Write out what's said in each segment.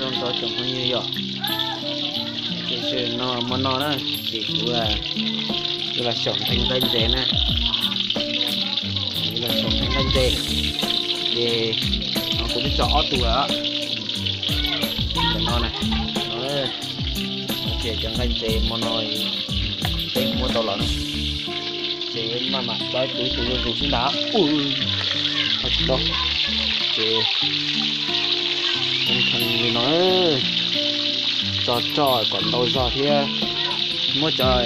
Zoo ntxov tsoom phooj ywg yom, ces no hmo no na, ces kuv yuav los xyaum nqaij ntses na, yuav los xyaum nqaij ntses, ces kuv twb tso ob tug lawm, ntawm no na, ces cov nqaij ntses hmo no peb muab tau los na, ces maj mam tso ib tug ib tug zuj zus xwb ntag. Ua tsis tau, ces nqhee li no, tso roj kom ntau zog thiab, muab cov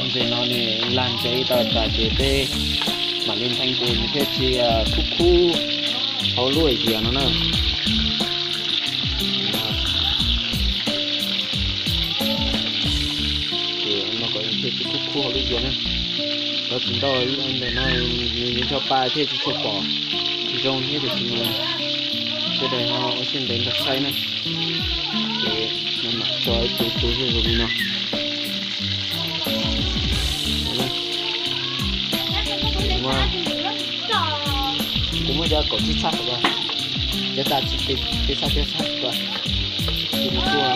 ntses no nws lag ntsev tau tas ces peb mam li nqhee ces nws thiaj tsis khub khub hauv lub hais tias no na. Ces no kom nws thiaj tsis khub khub hauv lub hais tias na. Cov tsis ntau ntawm no nws ncho pa thiaj tsis tshua pom zoo thiab, tiam sis mas sawv daws ho ua siab ntev nrog saib na. Ces no mam tso ib tug tug zuj zus li no. Kuv muab cov kaum tsib txhab kom, cov tas tsib txhab, peb txhab peb txhab kom, ces nws kuj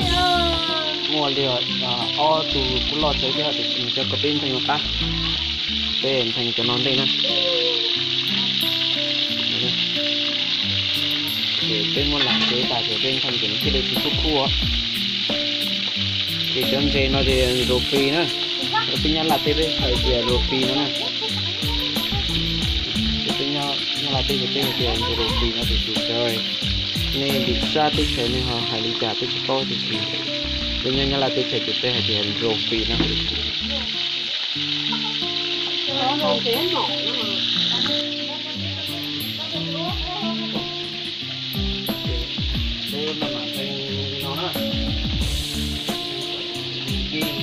muaj li ob tug kuj loj tsawv thiab, tiam sis nws cov kom peb nqhee qab, peb nqhee cov no ntej na. Ces peb muab lag ntsev tas ces peb nqhee ces nws thiaj li tsis khub khub. Ces cov ntses no ces rupee na, peb Nyab Laj teb peb hais tias rupee no na. Ces peb Nyab Laj teb ces peb hais tias rupee no, tiam sis cov nej lwm sab teb chaws nej ho hais li cas peb tsis paub, tiam sis peb nyob Nyab Laj teb chaws ces peb hais tias rupee no. Peb maj mam nqhee li no na, nkig,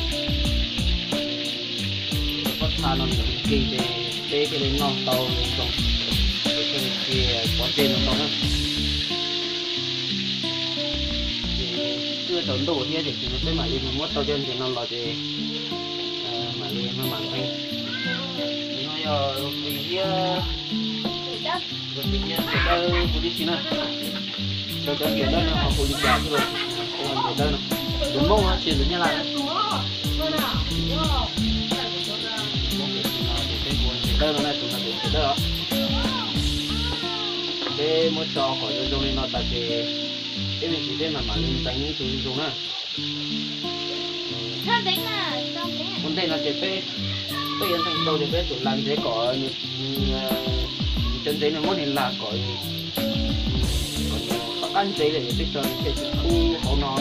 pob txha no nws nkig ces peb thiaj li noj tau zoo, peb thiaj li cia pov tseg no tau na. Ces twb tsaus ntuj thiab, tiam sis peb mam li mus muab tau cov ntses no los ces mam li maj mam nqhee. Tus no yog rupee thiab, rupee thiab ntiav dawb huv tib si na. Rau cov ntiav dawb no ho hu li cas xwb los, ntiav dawb no, lus Hmoob tsis lus Nyab Laj na. Ntiav dawb no na, tus no ces ntiav dawb os. Peb muab tso kom zoo zoo li no tas ces peb me ntsis peb mam mam li ntxeev ib tug zuj zus na. Ua ntej no ces peb, peb yuav nqhee tau ces peb tsum lag ntsev kom nws, cov ntsev nws muab nws lag kom, kom nws qab qab ntsev lawm ces peb tso nws thiaj tsis khub hauv no.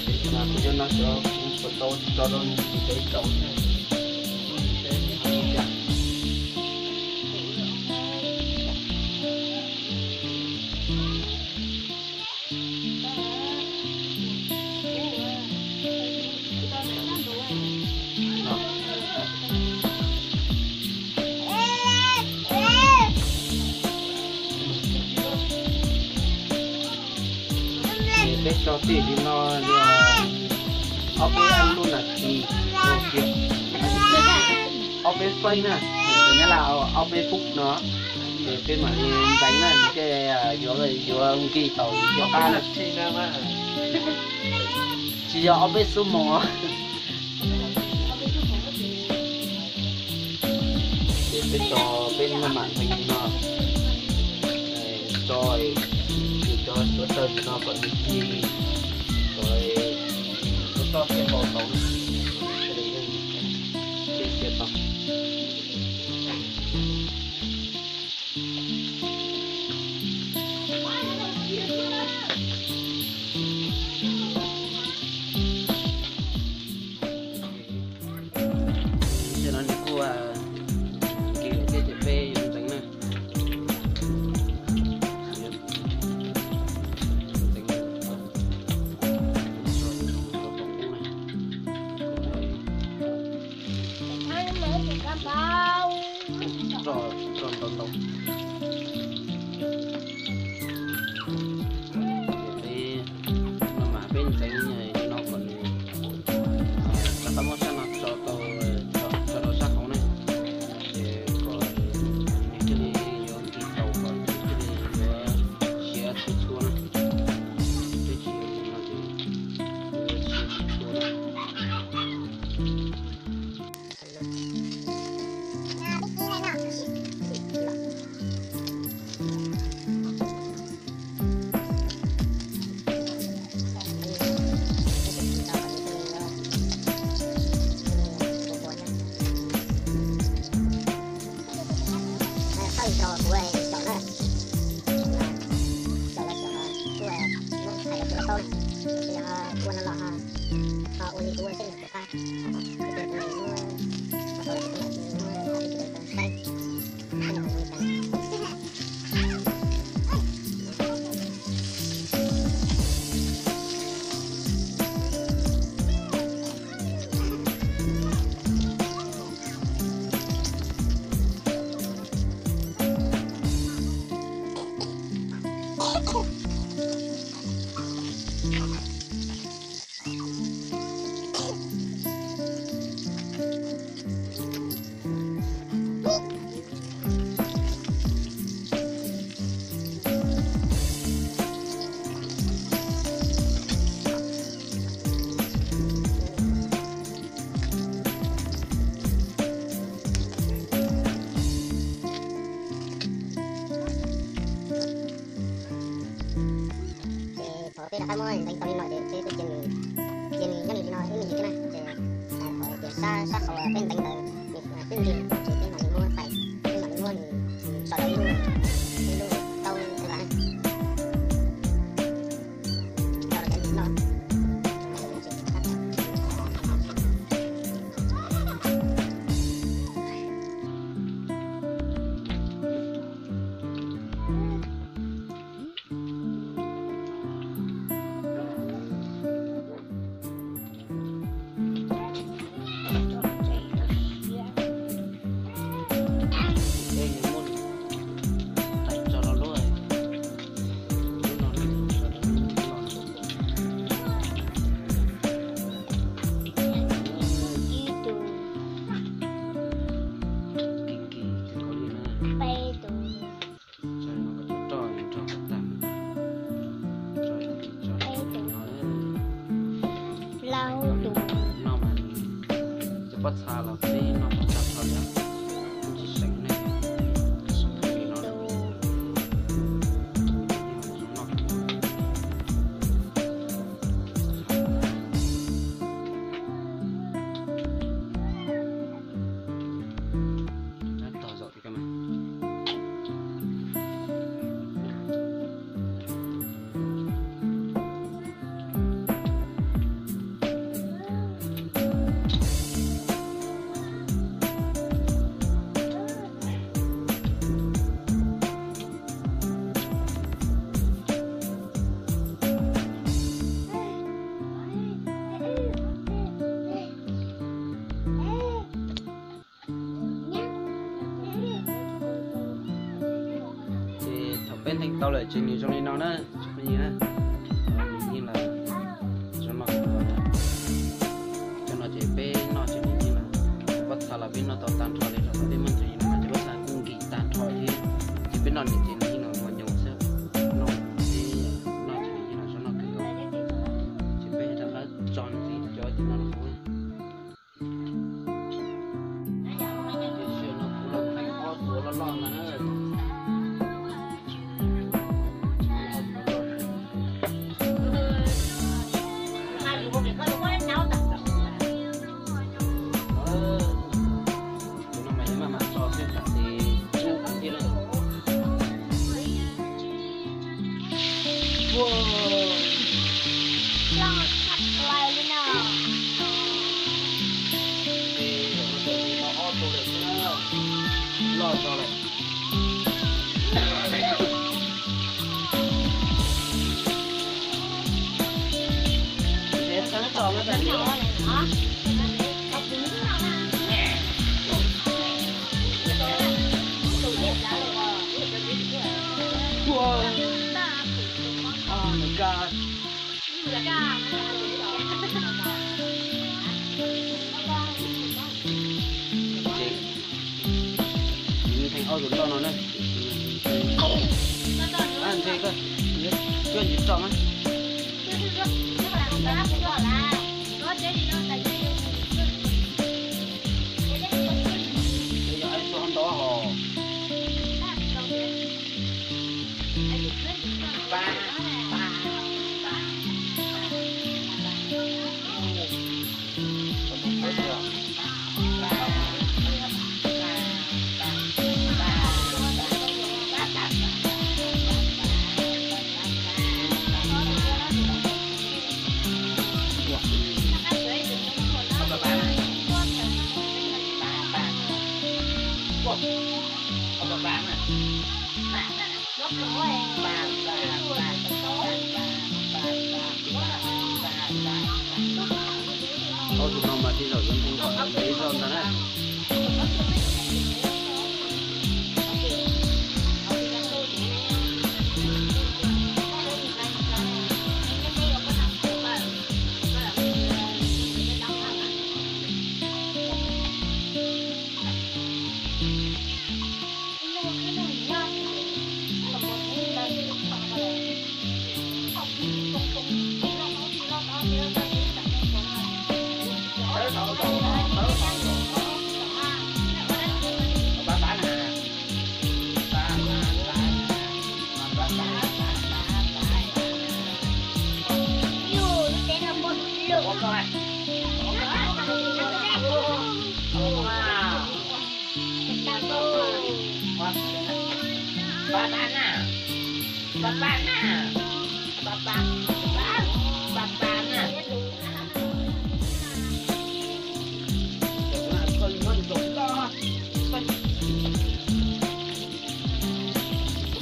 Tiam sis mas kuv cov no cov kuv tau tso rau nws ntsev tsaus thiab. Ces peb tso tij li no li ob peb lub nas this, ob peb feeb na, Nyab Laj ob peb feeb no, ces peb mam li ntxeev na, ces yuav, yuav nkig tau thiab qab na. Tsis yog ob peb xuab moos. Ces peb tso, peb maj mam nqhee li no, tso, ces cov suav tawg ntawm no kom nws ci, kom toj toj thiaj npau taus, thiaj li yeej cia tau. Ces no nws kuj nkig lawm thiab ces peb yuav ntxeev na. Ntxeev, roj ntau ntau. Ces peb maj mam peb ntxeev li no kom nws rov qab muab sab no tso tau, tso rau sab hauv na, ces kom nws thiaj li yuav nkig tau kom nws thiaj li yuav siav txhua txhua na. Peb rov qab muab nteev tau li no ces peb kuj cia nws, cia nws nyob li no ib me ntsis thiab na, ces thaum tias sab sab qhov uas peb nteev ntawd nws twb nqis ces peb mam li muab tais, peb mam li muab nws tso rau ib lub, ib lub taub ntawd na. Noj mas cov pob txha los peb noj tau tag nrho li, tsis seem ne. Ces thaum peb nteev tau lawm ces nws zoo li no na, tsoom phooj ywg na. Nws yeej los zoo noj kawg nkaus na. Cov no ces peb noj ces nws yeej los, pob txha los peb noj tau tag nrho li, rau qhov peb muab ntxuav li no mas cov pob txha kuj nqis tag nrho thiab. Ces peb noj nws ces nws yeej los mos nyoos xwb. Noj, peb noj ces nws yeej los zoo noj kawg nkaus. Ces peb rov qab tso ntxiv cov tim no los kuv. Tiam sis no kuv los nteev ob tug loj loj ntag na. Tus no mas yog maj mam tso xwb tam sis tsub thiab na. Loj tshaj plaws li no. Ces zaum no tau li no ob tug lawm xwb na. Loj tshaj lawm. Wow. Oh my God. Ces nws theej ob tug loj no na. Ntshe koj, koj ntsis tso mas. Yog ai tso ntau hos.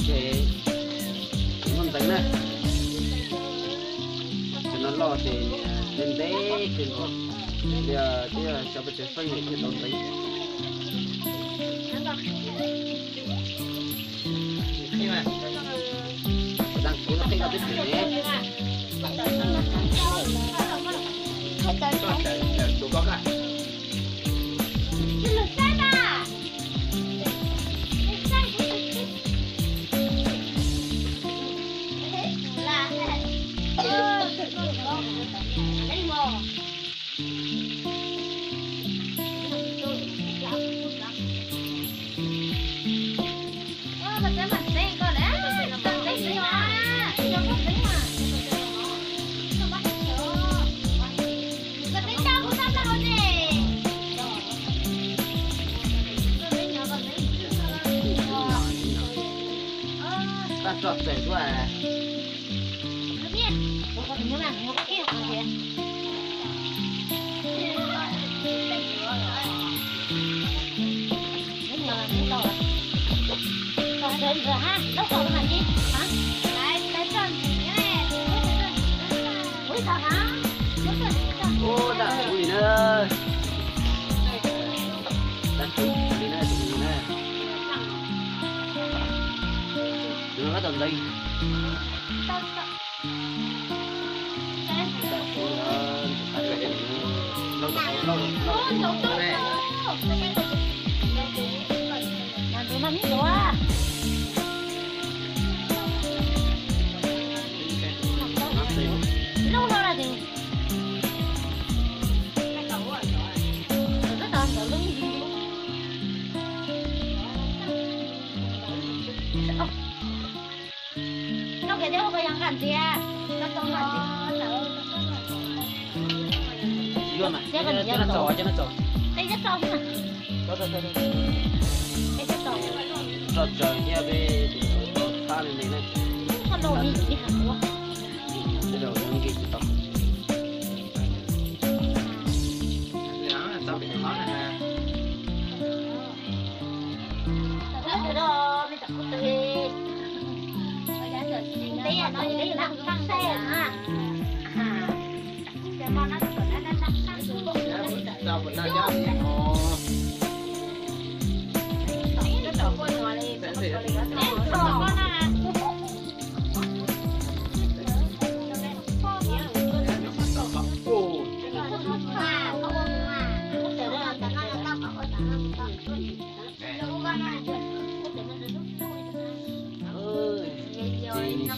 Ces muaj ntxeev na, cov no loj ces ntev ntev kawg nkaus, li twb yog xyoo pes tsawg feej lawm thiaj tau ntxeev. Dab kuv qhib koj twb phem ne. Tag tso txawm duaj. Ua dab tsi li na, dab tsi li na, tus na, tus no koj tau ntxeev. Yuav mas, cov no txaus, cov no txaus. Tso tsaws thiab peb thab me me na. Tej zaum nkees tsis tau.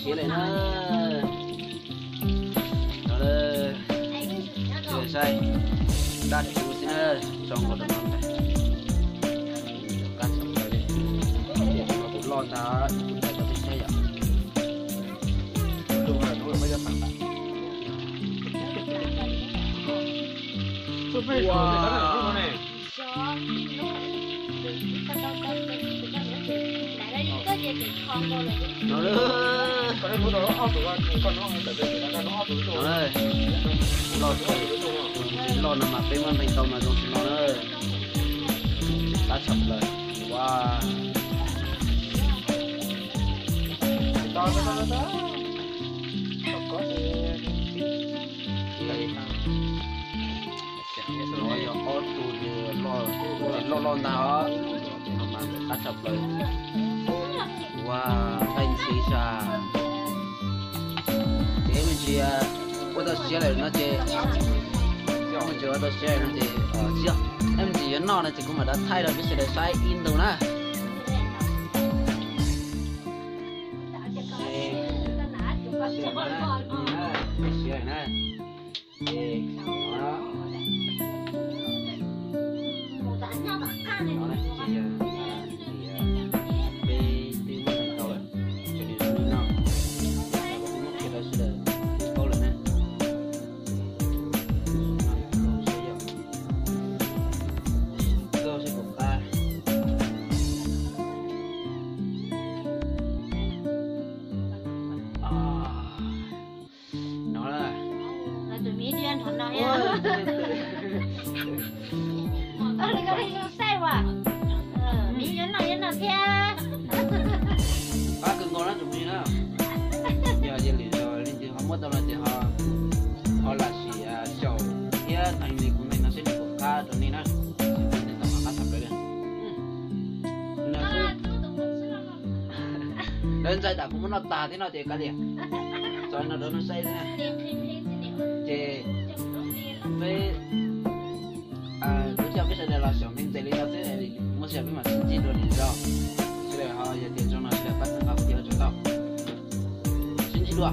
Siav lawm na. No, saib dab tsi xwb na, tso nkaus rau no ntag. Qab tshaj plaws li. Tiam no kuv loj ntag, kuv ntag rau peb saib yom. Ua. No, no, loj tshaj, loj no mas peb muab nqi tau mas zoo tsis no na. Qab tshaj plaws. Ua. No yog ob tug loj loj ntag os. No mas qab tshaj plaws. Ua, nqaij ntxhiv sas. Ces me ntsis ua tau siav lawm no ces, me ntsis ua tau siav lawm no ces, tsis yog, me ntsis yuav noj no ces kuv mam rov thaij rau peb sawv daws saib ib ntus na. Siav na. Peb twb muab tau lawm, tseem nws zoo li no, kuv muab qhia rau sawv daws paub lawm na. Koj li koj li zoo saib as, miv yuav noj yuav noj thiab. Qab kawg nkaus na tsoom phooj ywg na. Yog cia li leej twg ho muab tau no ces ho lam sim xyaum thiab tag li kuv neeg no seb nws puas qab rau nej na. Tau qab tshaj plaws li. Lawv ntxhais tas kuv muab noj tag thiab no ces kav liam, txog no rau nej saib na. Ces peb, lub caij peb sawv daws los xyaum me ntses li no xwb, muab xyaum peb mam sib ntsib dua lwm zaus. Sawv daws ho yog tias zoo no sawv daws pab txhawb nqa kuv thiab ua tsaug ntau. Sib ntsib dua.